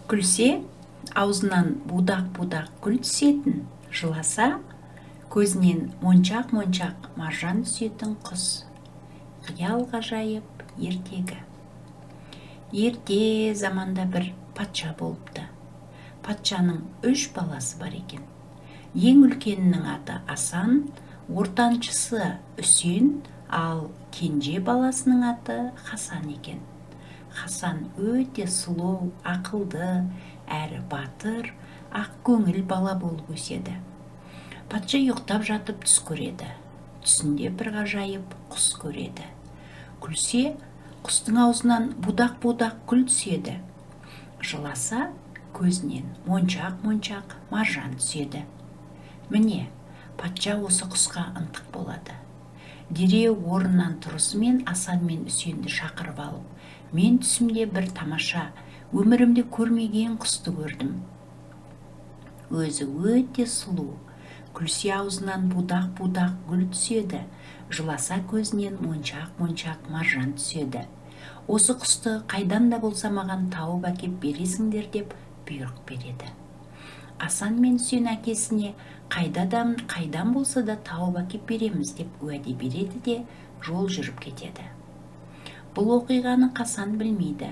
Күлсе, аузынан будақ-будақ гүл түсетін, жыласа, көзінен моншақ-моншақ маржан түсетін құс. Қиял ғажайып ертегі. Ерте заманда бір патша болыпты. Патшаның үш баласы бар екен. Ең үлкенінің аты Асан, ортаншысы Үсен, ал кенже баласының аты Хасан екен. Хасан өте сұлу, ақылды, әрі батыр, ақкөңіл бала болып өседі. Патша ұйықтап жатып түс көреді. Түсінде бір ғажайып құс көреді. Күлсе, құстың аузынан будақ-будақ гүл түседі. Жыласа, көзінен моншақ-моншақ маржан түседі. Міне, патша осы құсқа ынтық болады. Дереу орнынан тұрысымен Асан мен Үсенді шақырып алып, мен түсімде бір тамаша, өмірімде көрмеген құсты көрдім. Өзі өте сұлу, күлсе аузынан будақ-будақ гүл түседі, жыласа көзінен моншақ-моншақ маржан түседі. Осы құсты қайдан да болса маған тауып әкеп бересіңдер деп бұйрық береді. Асан мен Үсен әкесіне қайдан болса да тауып әкеп береміз деп уәде береді де жол жүріп кетеді. Бұл оқиғаны Қасан білмейді.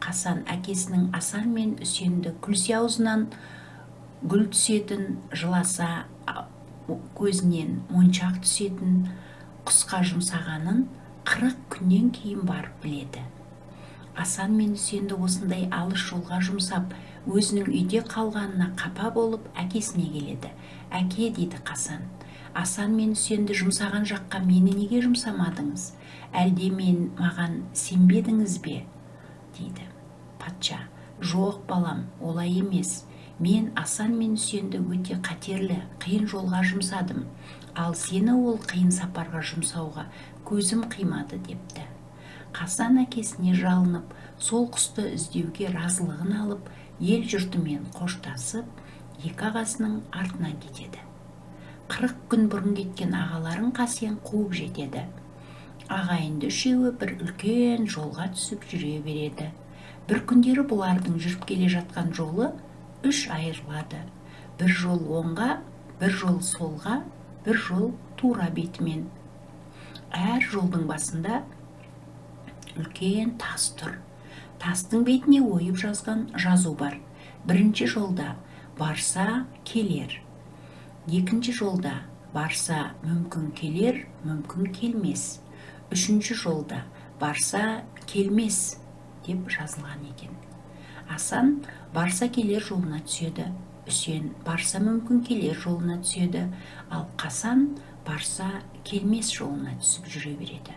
Қасан әкесінің Асан мен Үсенді күлсе аузынан гүл түсетін, жыласа көзінен моншақ түсетін құсқа жұмсағанын 40 күннен кейін барып біледі. Асан мен Үсенді осындай алыс жолға жұмсап, өзінің үйде қалғанына қапа болып әкесіне келеді. Әке, дейді Қасан, Асан мен Үсенді жұмсаған жаққа мені неге жұмсамадыңыз? Әлде мен маған сенбедіңіз бе? Дейді. Патша, жоқ балам, олай емес. Мен Асан мен Үсенді өте қатерлі, қиын жолға жұмсадым. Ал сені ол қиын сапарға жұмсауға көзім қимады депті. Қасан әкесіне жалынып, сол құсты іздеуге разылығын алып, ел жұртымен қоштасып, екі ағасының артынан кетеді. 40 күн бұрын кеткен ағаларын Қасен қуып жетеді. Ағайынды үшеуі бір үлкен жолға түсіп жүре береді. Бір күндері бұлардың жүріп келе жатқан жолы үш айырылады. Бір жол оңға, бір жол солға, бір жол тура бетімен. Әр жолдың басында үлкен тас тұр. Тастың бетіне ойып жазған жазу бар. Бірінші жолда барса келер. Екінші жолда барса мүмкін келер, мүмкін келмес. Үшінші жолда барса келмес деп жазылған екен. Асан барса келер жолына түседі. Үсен барса мүмкін келер жолына түседі. Ал Қасан барса келмес жолына түсіп жүре береді.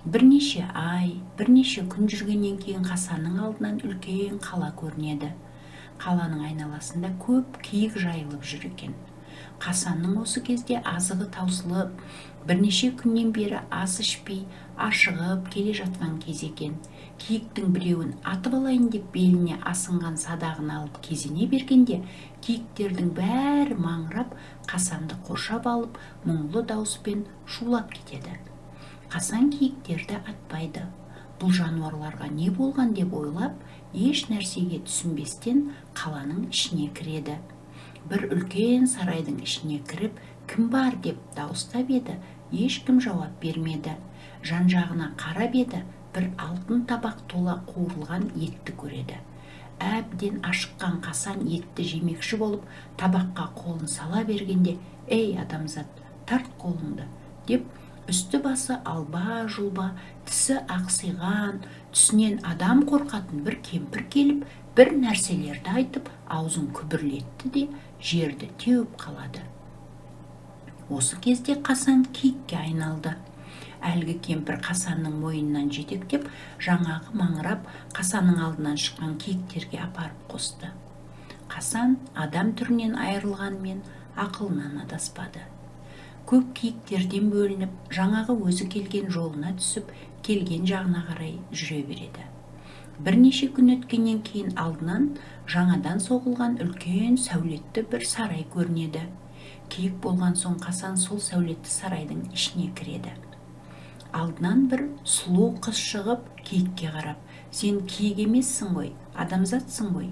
Бірнеше ай, бірнеше күн жүргеннен кейін Қасанның алдынан үлкен қала көрінеді. Қаланың айналасында көп киік жайылып жүр екен. Қасанның осы кезде азығы таусылып, бірнеше күннен бері ас ішпей, ашығып келе жатқан кез екен. Киіктің біреуін атып алайын деп беліне асынған садағын алып кезене бергенде, киіктердің бәрі маңырап, Қасанды қоршап алып, мұңлы дауыспен шулап кетеді. Қасан киіктерді атпайды. Бұл жануарларға не болған деп ойлап, еш нәрсеге түсінбестен қаланың ішіне кіреді. Бір үлкен сарайдың ішіне кіріп, кім бар деп дауыстап еді, ешкім жауап бермеді. Жан-жағына қарап еді, бір алтын табақ тола қуырылған етті көреді. Әбден ашыққан Қасан етті жемекші болып, табаққа қолын сала бергенде, «Ей, адамзат, тарт қолыңды!» деп үсті басы алба-жұлба, тісі ақсиған, түсінен адам қорқатын бір кемпір келіп, бір нәрселерді айтып, аузын күбірлетті де жерді теуіп қалады. Осы кезде Қасан киікке айналды. Әлгі кемпір Қасанның мойнынан жетектеп, жаңағы маңырап, Қасанның алдынан шыққан киіктерге апарып қосты. Қасан адам түрінен айырылғанмен ақылынан адаспады. Көп киіктерден бөлініп, жаңағы өзі келген жолына түсіп, келген жағына қарай жүре береді. Бірнеше күн өткеннен кейін алдынан жаңадан соғылған үлкен сәулетті бір сарай көрінеді. Киік болған соң Қасан сол сәулетті сарайдың ішіне кіреді. Алдынан бір сұлу қыз шығып, киікке қарап, «Сен киік емессің ғой, Адамзатсың ғой.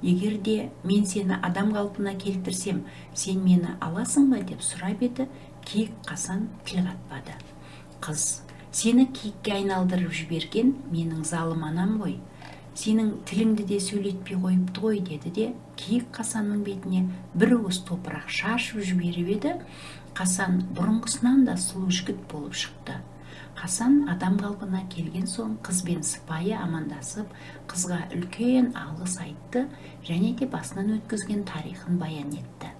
Егер де мен сені адам қалпына келтірсем, сен мені аласың ба деп сұрап еді, киік Қасан тіл қатпады. Қыз: сені киікке айналдырып жіберген менің залым анам ғой. Сенің тіліңді де сөйлетпей қойыпты ғой, деді де, киік Қасанның бетіне бір уыс топырақ шашып жіберіп еді, Қасан бұрынғысынан да сұлу жігіт болып шықты. Қасан адам қалпына келген соң қызбен сыпайы амандасып, қызға үлкен алғыс айтты және де басынан өткізген тарихын баян етті.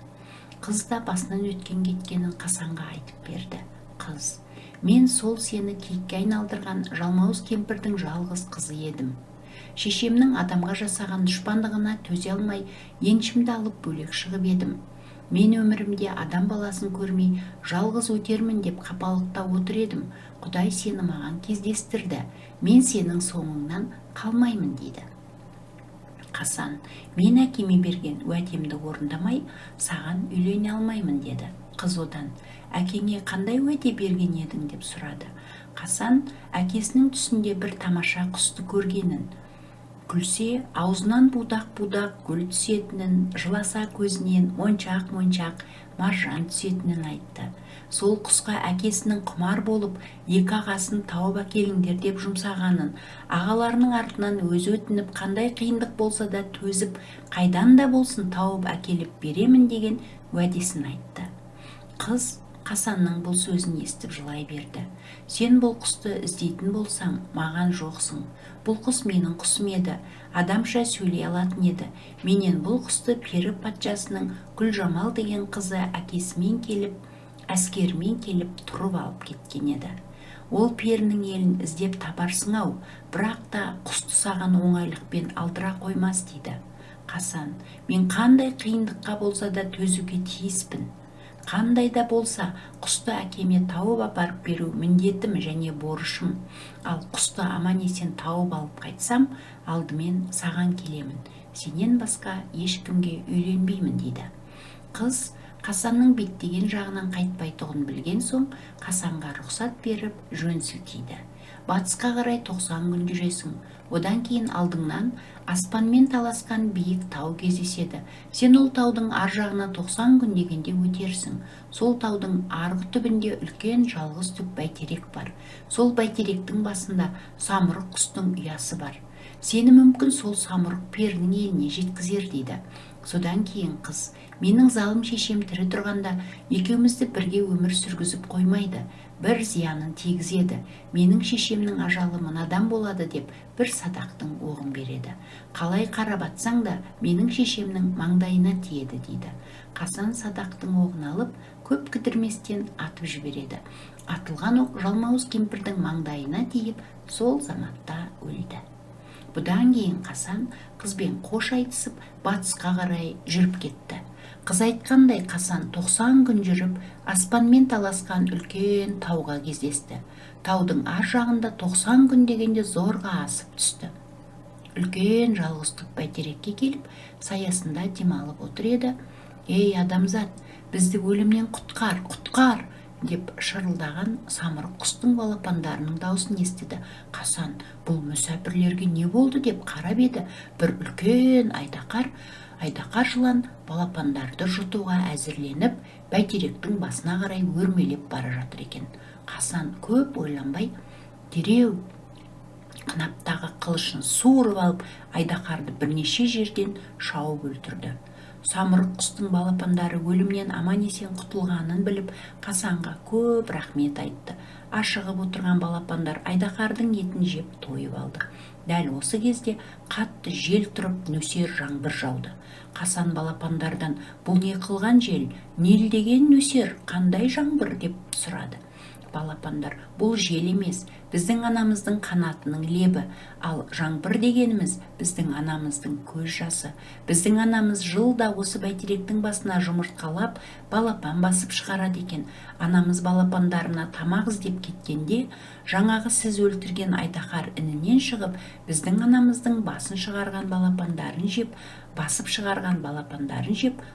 Қыз да басынан өткен кеткенін Қасанға айтып берді. Қыз: мен сол сені киікке айналдырған жалмауыз кемпірдің жалғыз қызы едім. Шешемнің адамға жасаған дұшпандығына төзе алмай, еншімді алып бөлек шығып едім. Мен өмірімде адам баласын көрмей жалғыз өтермін деп қапалықта отыр едім. Құдай сені маған кездестірді. Мен сенің соңыңнан қалмаймын, дейді. Қасан: мен әкеме берген уәдемді орындамай саған үйлене алмаймын, деді. Қыз одан: әкеңе қандай уәде берген едің деп сұрады. Қасан әкесінің түсінде бір тамаша құсты көргенін, күлсе аузынан будақ-будақ гүл түсетінін, жыласа көзінен моншақ-моншақ маржан түсетінін айтты. Сол құсқа әкесінің құмар болып, екі ағасын тауып әкеліңдер деп жұмсағанын, ағаларының артынан өзі өтініп, қандай қиындық болса да төзіп, қайдан да болсын тауып әкеліп беремін деген уәдесін айтты. Қыз Қасанның бұл сөзін естіп жылай берді. Сен бұл құсты іздейтін болсаң, маған жоқсың. Бұл құс менің құсым еді, адамша сөйлей алатын еді. Менен бұл құсты пері патшасының Гүлжамал деген қызы әкесімен келіп, әскерімен келіп тұрып алып кеткен еді. Ол перінің елін іздеп табарсың-ау, бірақ та құсты саған оңайлықпен алдыра қоймас, дейді. Қасан: мен қандай қиындыққа болса да төзуге тиіспін. Қандай да болса құсты әкеме тауып апарып беру міндетім және борышым. Ал құсты аман-есен тауып алып қайтсам, алдымен саған келемін. Сенен басқа ешкімге үйленбеймін, дейді. Қыз Қасанның беттеген жағынан қайтпайтұғын білген соң, Қасанға рұқсат беріп, жөн сілтейді. Батысқа қарай 90 күн жүресің. Одан кейін алдыңнан аспанмен таласқан биік тау кездеседі. Сен ол таудың ар жағына 90 күн дегенде өтерсің. Сол таудың арғы түбінде үлкен жалғыз түп бәйтерек бар. Сол бәйтеректің басында самұрық құстың ұясы бар. Сені мүмкін сол самұрық перінің еліне жеткізер, дейді. Содан кейін қыз: менің залым шешем тірі тұрғанда екеумізді бірге өмір сүргізіп қоймайды, бір зиянын тигізеді. Менің шешемнің ажалы мынадан болады деп бір садақтың оғын береді. Қалай қарап атсаң да менің шешемнің маңдайына тиеді, дейді. Қасан садақтың оғын алып, көп кідірместен атып жібереді. Атылған оқ жалмауыз кемпірдің маңдайына тиіп, сол заматта өлді. Бұдан кейін Қасан қызбен қош айтысып, батысқа қарай жүріп кетті. Қыз айтқандай Қасан 90 күн жүріп, аспанмен таласқан үлкен тауға кездесті. Таудың ар жағында 90 күн дегенде зорға асып түсті. Үлкен жалғыз түп бәйтерекке келіп, саясында демалып отыр еді. Ей, адамзат, бізді өлімнен құтқар, құтқар! Деп шырылдаған самұрық құстың балапандарының даусын естіді. Қасан бұл мүсәпірлерге не болды деп қарап еді, бір үлкен айдақар жылан балапандарды жұтуға әзірленіп, бәйтеректің басына қарай өрмелеп бара жатыр екен. Қасан көп ойланбай, дереу қынаптағы қылышын суырып алып, айдақарды бірнеше жерден шауып өлтірді. Самұрық құстың балапандары өлімнен аман-есен құтылғанын біліп, Қасанға көп рахмет айтты. Ашығып отырған балапандар айдақардың етін жеп тойып алды. Дәл осы кезде қатты жел тұрып, нөсер жаңбыр жауды. Қасан балапандардан: бұл не қылған жел, нелдеген нөсер, қандай жаңбыр деп сұрады. Балапандар: бұл жел емес, біздің анамыздың қанатының лебі, ал жаңбыр дегеніміз біздің анамыздың көз жасы. Біздің анамыз жылда осы бәйтеректің басына жұмыртқалап, балапан басып шығарады екен. Анамыз балапандарына тамақ іздеп кеткенде, жаңағы сіз өлтірген айдаһар інінен шығып, біздің анамыздың басын шығарған балапандарын жеп, басып шығарған балапандарын жеп,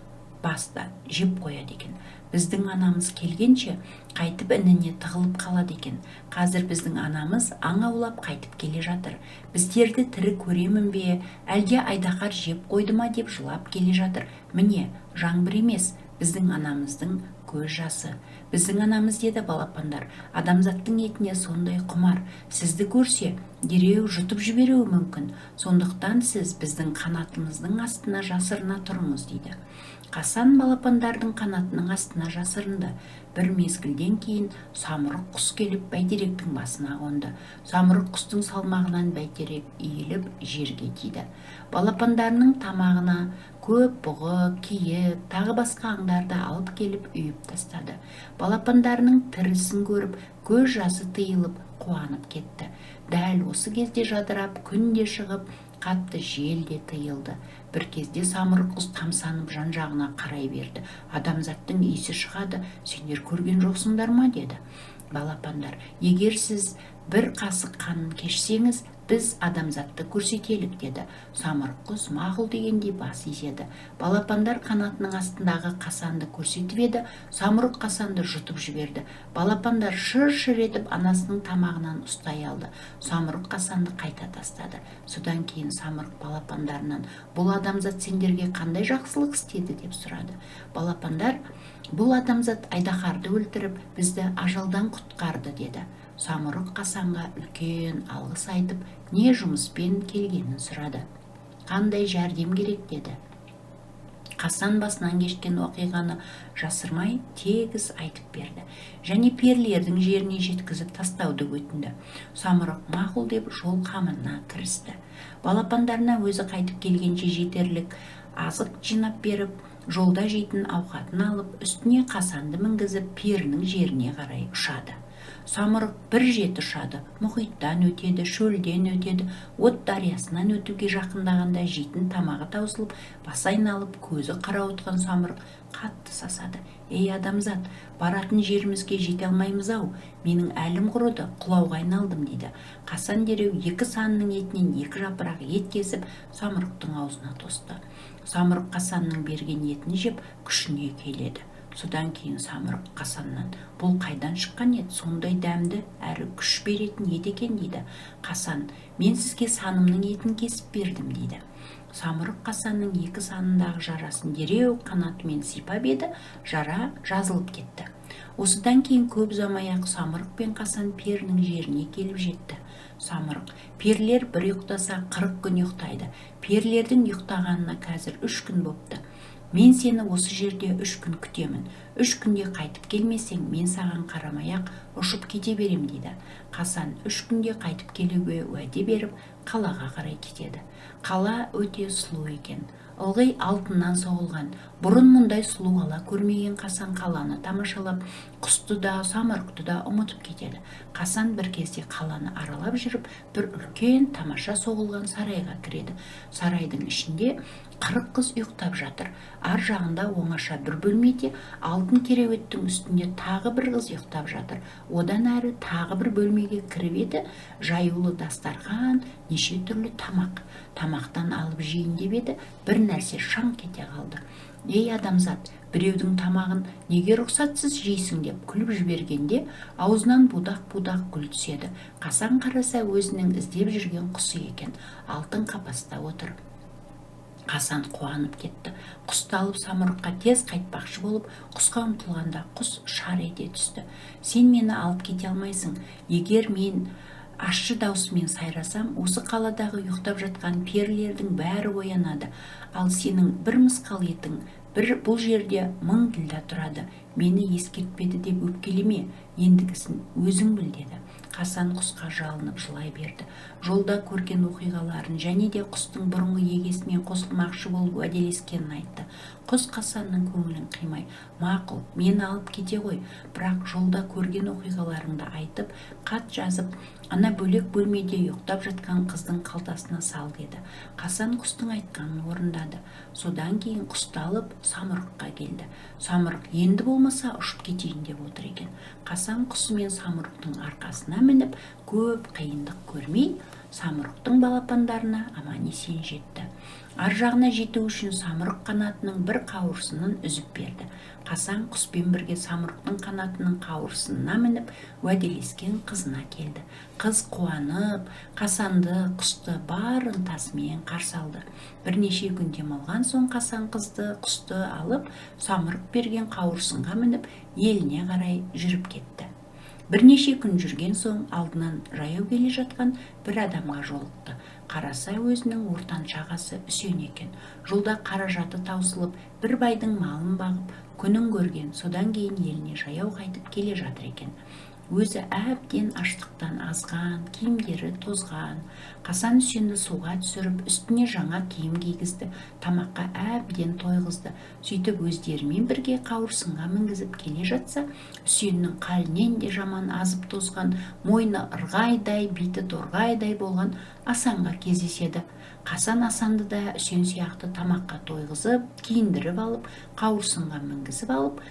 баста жеп қояды екен. Біздің анамыз келгенше қайтып ініне тығылып қалады екен. Қазір біздің анамыз аң аулап қайтып келе жатыр. Біздерді тірі көремін бе, әлде айдаһар жеп қойды ма деп жылап келе жатыр. Міне, жаңбыр емес, біздің анамыздың көз жасы. Біздің анамыз, деді балапандар, адамзаттың етіне сондай құмар. Сізді көрсе, дереу жұтып жіберуі мүмкін. Сондықтан сіз біздің қанатымыздың астына жасырына тұрыңыз, дейді. Қасан балапандардың қанатының астына жасырынды. Бір мезгілден кейін самұрық құс келіп бәйтеректің басына қонды. Самұрық құстың салмағынан бәйтерек иіліп жерге тиді. Балапандарының тамағына көп бұғы, киік, тағы басқа аңдарды алып келіп үйіп тастады. Балапандарының тірісін көріп, көз жасы тыйылып, қуанып кетті. Дәл осы кезде жадырап күн де шығып, қатты жел де тыйылды. Бір кезде самұрық құс тамсанып жан-жағына қарай берді. Адамзаттың иісі шығады, сендер көрген жоқсыңдар ма, деді. Балапандар, егер сіз бір қасық қанын кешсеңіз, біз адамзатты көрсетелік, деді. Самұрық құс мақұл дегендей бас изеді. Балапандар қанатының астындағы Қасанды көрсетіп еді, самұрық Қасанды жұтып жіберді. Балапандар шыр-шыр етіп анасының тамағынан ұстай алды. Самұрық Қасанды қайта тастады. Содан кейін самұрық балапандарынан, бұл адамзат сендерге қандай жақсылық істеді, деп сұрады. Балапандар, бұл адамзат айдаһарды өлтіріп, бізді ажалдан құтқарды, деді. Самұрық Қасанға үлкен алғыс айтып, не жұмыспен келгенін сұрады. Қандай жәрдем керек, деді. Қасан басынан кешкен оқиғаны жасырмай тегіс айтып берді. Және перілердің жеріне жеткізіп тастауды өтінді. Самұрық мақұл деп жол қамына кірісті. Балапандарына өзі қайтып келгенше жетерлік азық жинап беріп, жолда жейтін ауқатын алып, үстіне Қасанды мінгізіп, перінің жеріне қарай ұшады. Самұрық бір жеті ұшады, мұхиттан өтеді, шөлден өтеді, от дариясынан өтуге жақындағанда жейтін тамағы таусылып, басы айналып, көзі қарауытқан самұрық қатты сасады. Ей, адамзат, баратын жерімізге жете алмаймыз-ау, менің әлім құрыды, құлауға айналдым, дейді. Қасан дереу екі санының етінен екі жапырақ ет кесіп, самұрықтың аузына тосты. Самұрық Қасанның берген етін жеп, күшіне келеді. Содан кейін самұрық Қасаннан, бұл қайдан шыққан ет, сондай дәмді әрі күш беретін ет екен, дейді. Қасан, мен сізге санымның етін кесіп бердім, дейді. Самұрық Қасанның екі санындағы жарасын дереу қанатымен сипап еді, жара жазылып кетті. Осыдан кейін көп ұзамай-ақ самұрық пен Қасан перінің жеріне келіп жетті. Самұрық, перілер бір ұйықтаса 40 күн ұйықтайды. Перілердің ұйықтағанына қазір 3 күн бопты. Мен сені осы жерде 3 күн күтемін. 3 күнде қайтып келмесең, мен саған қарамай-ақ ұшып кете берем, дейді. Қасан 3 күнде қайтып келуге уәде беріп, қалаға қарай кетеді. Қала өте сұлу екен. Ылғи алтыннан соғылған. Бұрын мұндай сұлу қала көрмеген Қасан қаланы тамашалап, құсты да, самұрықты да ұмытып кетеді. Қасан бір кезде қаланы аралап жүріп, бір үлкен тамаша соғылған сарайға кіреді. Сарайдың ішінде 40 қыз ұйықтап жатыр. Ар жағында оңаша бір бөлмеде алтын кереуеттің үстінде тағы бір қыз ұйықтап жатыр. Одан әрі тағы бір бөлмеге кіріп еді, жаюлы дастархан, неше түрлі тамақ. Тамақтан алып жейін деп еді, бір нәрсе шаңқ ете қалды. Ей, адамзат, біреудің тамағын неге рұқсатсыз жейсің, деп күліп жібергенде аузынан будақ-будақ гүл түседі. Қасан қараса, өзінің іздеп жүрген құсы екен. Алтын қапаста отыр. Қасан қуанып кетті. Құсты алып самұрыққа тез қайтпақшы болып, құсқа ұмтылғанда құс шар ете түсті. Сен мені алып кете алмайсың. Егер мен ащы даусымен сайрасам, осы қаладағы ұйықтап жатқан перілердің бәрі оянады. Ал сенің бір мысқал етің бір бұл жерде 1000 ділдә тұрады. Мені ескертпеді деп өпкелеме, ендігісін өзің біл, деді. Қасан құсқа жалынып жылай берді. Жолда көрген оқиғаларын және де құстың бұрынғы егесімен қосылмақшы болып уәделескенін айтты. Құс Қасанның көңілін қимай, мақұл, мені алып кете ғой, бірақ жолда көрген оқиғаларыңды айтып, хат жазып, ана бөлек бөлмеде ұйықтап жатқан қыздың қалтасына сал, деді. Қасан құстың айтқанын орындады. Содан кейін құсты алып самұрыққа келді. Самұрық енді болмаса ұшып кетейін деп отыр екен. Қасан құсымен самұрықтың арқасына мініп, көп қиындық көрмей, самұрықтың балапандарына аман-есен жетті. Ар жағына жету үшін самұрық қанатының бір қауырсынын үзіп берді. Қасан құспен бірге самұрықтың қанатының қауырсынына мініп, уәделескен қызына келді. Қыз қуанып, Қасанды, құсты бар ынтасымен қарсы алды. Бірнеше күн демалған соң Қасан қызды, құсты алып, самұрық берген қауырсынға мініп, еліне қарай жүріп кетті. Бірнеше күн жүрген соң алдынан жаяу келе жатқан бір адамға жолықты. Қараса, өзінің ортаншы ағасы Үсен екен. Жолда қаражаты таусылып, бір байдың малын бағып, күнін көрген, содан кейін еліне жаяу қайтып келе жатыр екен. Өзі әбден аштықтан азған, киімдері тозған. Қасан Үсенді суға түсіріп, үстіне жаңа киім кигізді, тамаққа әбден тойғызды. Сөйтіп өздерімен бірге қауырсынға мінгізіп келе жатса, Үсеннің қалінен де жаман азып тозған, мойны ырғайдай, беті торғайдай болған Асанға кездеседі. Қасан Асанды да Үсен сияқты тамаққа тойғызып, киіндіріп алып, қауырсынға мінгізіп алып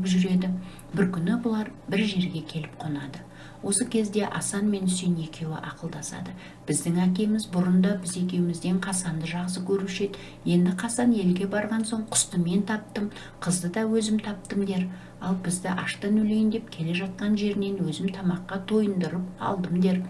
жүреді. Бір күні бұлар бір жерге келіп қонады. Осы кезде Асан мен Үсен екеуі ақылдасады. Біздің әкеміз бұрында біз екеумізден Қасанды жақсы көруші еді. Енді Қасан елге барған соң құсты мен таптым, қызды да өзім таптым дер. Ал бізді аштан өлейін деп келе жатқан жерінен өзім тамаққа тойындырып алдым дер.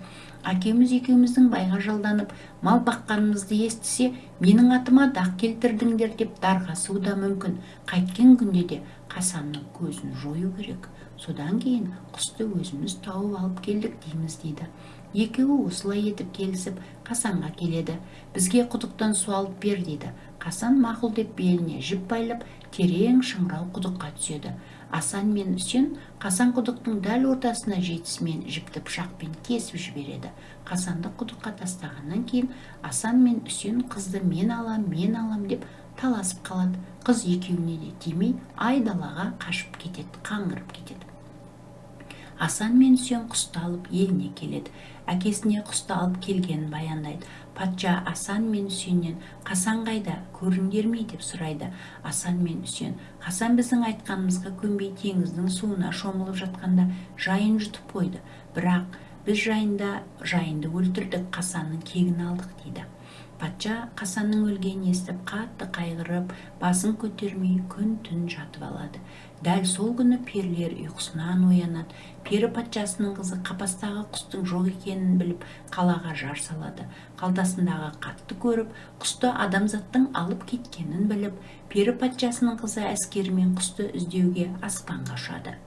Әкеміз екеуміздің байға жалданып мал баққанымызды естісе, менің атыма дақ келтірдіңдер деп дарға асуы да мүмкін. Қайткен күнде де Қасанның көзін жою керек. Содан кейін құсты өзіміз тауып алып келдік дейміз дейді. Екеуі осылай етіп келісіп, Қасанға келеді. Бізге құдықтан су алып бер дейді. Қасан мақұл деп беліне жіп байлап, терең шыңырау құдыққа түседі. Асан мен Үсен Қасан құдықтың дәл ортасына жетісімен жіпті пышақпен кесіп жібереді. Қасанды құдыққа тастағаннан кейін Асан мен Үсен қызды мен алам, мен алам деп таласып қалады. Қыз екеуіне де тимей айдалаға қашып кетеді, қаңғырып кетеді. Асан мен Үсен құсты алып еліне келеді. Әкесіне құсты алып келгенін баяндайды. Патша Асан мен Үсеннен Қасан қайда, көріңдер ме деп сұрайды. Асан мен Үсен Қасан біздің айтқанымызға көнбей теңіздің суына шомылып жатқанда жайын жұтып қойды. Бірақ біз жайынды өлтірдік, Қасанның кегін алдық дейді. Патша Қасанның өлгенін естіп қатты қайғырып, басын көтермей күн-түн жатып алады. Дәл сол күні перілер ұйқысынан оянады. Пері патшасының қызы қапастағы құстың жоқ екенін біліп, қалаға жар салады. Қалтасындағы қатты көріп, құсты адамзаттың алып кеткенін біліп, пері патшасының қызы әскерімен құсты іздеуге аспанға ұшады.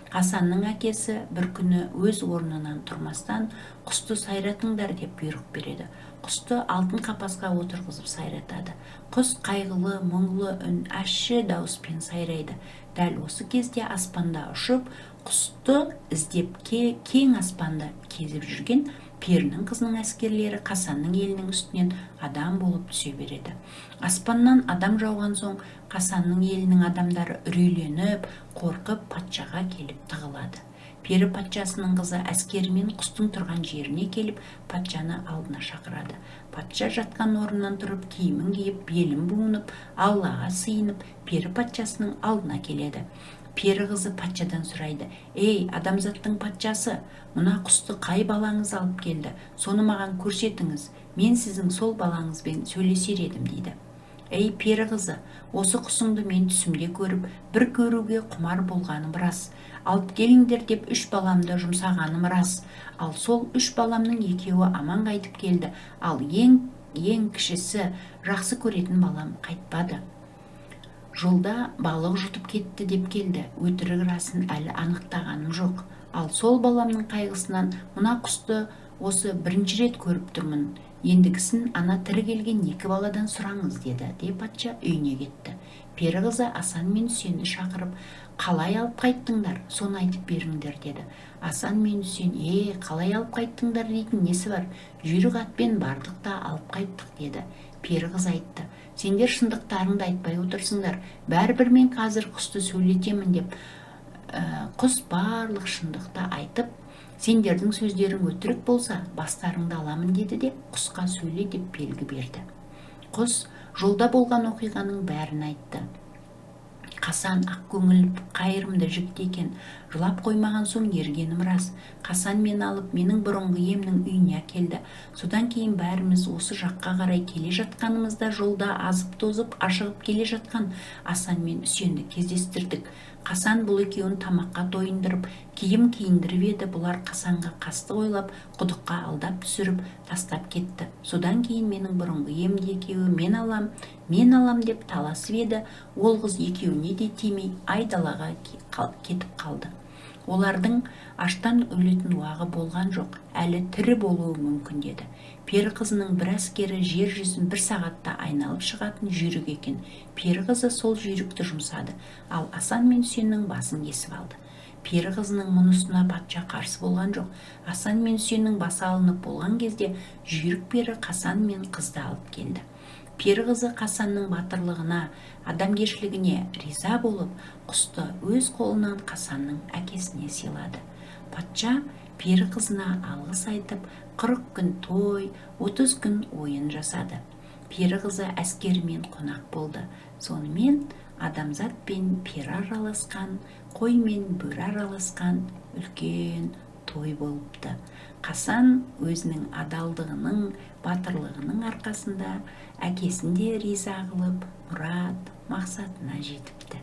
Қасанның әкесі бір күні өз орнынан тұрмастан құсты сайратыңдар деп бұйрық береді. Құсты алтын қапасқа отырғызып сайратады. Құс қайғылы, мұңлы үн, ащы дауыспен сайрайды. Дәл осы кезде аспанда ұшып, құсты іздеп кең аспанда кезіп жүрген перінің қызының әскерлері Қасанның елінің үстінен адам болып түсе береді. Аспаннан адам жауған соң Қасанның елінің адамдары үрейленіп, қорқып патшаға келіп тығылады. Пері патшасының қызы әскерімен құстың тұрған жеріне келіп, патшаны алдына шақырады. Патша жатқан орнынан тұрып, киімін киіп, белін буынып, Аллаға сыйынып, пері патшасының алдына келеді. Пері қызы патшадан сұрайды: «Ей, адамзаттың патшасы, мына құсты қай балаңыз алып келді? Соны маған көрсетіңіз, мен сіздің сол балаңызбен сөйлесер едім» дейді. Ей, пері қызы, осы құсыңды мен түсімде көріп, бір көруге құмар болғаным рас. Алып келіңдер деп 3 баламды жұмсағаным рас. Ал сол 3 баламның екеуі аман қайтып келді. Ал ең кішісі, жақсы көретін балам қайтпады. Жолда балық жұтып кетті деп келді. Өтірік расын әлі анықтағаным жоқ. Ал сол баламның қайғысынан мына құсты осы бірінші рет көріп тұрмын. Ендігісін ана тірі келген 2 баладан сұраңыз деді, деп патша үйіне кетті. Пері қызы Асан мен Үсенді шақырып, қалай алып қайттыңдар, соны айтып беріңдер деді. Асан мен Үсен, қалай алып қайттыңдар дейтін несі бар, жүйрік атпен бардық та алып қайттық деді. Пері қыз айтты: сендер шындықтарыңды айтпай отырсыңдар, бәрібір мен қазір құсты сөйлетемін деп. Құс барлық шындықты айтып, сендердің сөздерің өтірік болса, бастарыңды аламын деді де, құсқа сөйле деп белгі берді. Құс жолда болған оқиғаның бәрін айтты. Қасан ақкөңіл, қайырымды жігіт екен. Жылап қоймаған соң ергенім рас. Қасан мені алып, менің бұрынғы иемнің үйіне әкелді. Содан кейін бәріміз осы жаққа қарай келе жатқанымызда, жолда азып-тозып, ашығып келе жатқан Асан мен Үсенді кездестірдік. Қасан бұл екеуін тамаққа тойындырып, киім киіндіріп еді, бұлар Қасанға қастық ойлап, құдыққа алдап түсіріп, тастап кетті. Содан кейін менің бұрынғы иемді екеуі мен алам, мен алам деп таласып еді, ол қыз екеуіне де тимей айдалаға кетіп қалды. Олардың аштан өлетін уағы болған жоқ, әлі тірі болуы мүмкін, деді. Пері қызының бір әскері жер жүзін бір сағатта айналып шығатын жүйрік екен. Пері қызы сол жүйрікті жұмсады, ал Асан мен Үсеннің басын кесіп алды. Пері қызының мұнысына патша қарсы болған жоқ. Асан мен Үсеннің басы алынып болған кезде жүйрік пері Қасан мен қызды алып келді. Пері қызы Қасанның батырлығына, адамгершілігіне риза болып, құсты өз қолынан Қасанның әкесіне сыйлады. Патша пері қызына алғыс айтып, 40 күн той, 30 күн ойын жасады. Пері қызы әскерімен қонақ болды. Сонымен, адамзат пен пері араласқан, қой мен бөрі араласқан үлкен той болыпты. Қасан өзінің адалдығының, батырлығының арқасында әкесін де риза қылып, мұрат мақсатына жетіпті.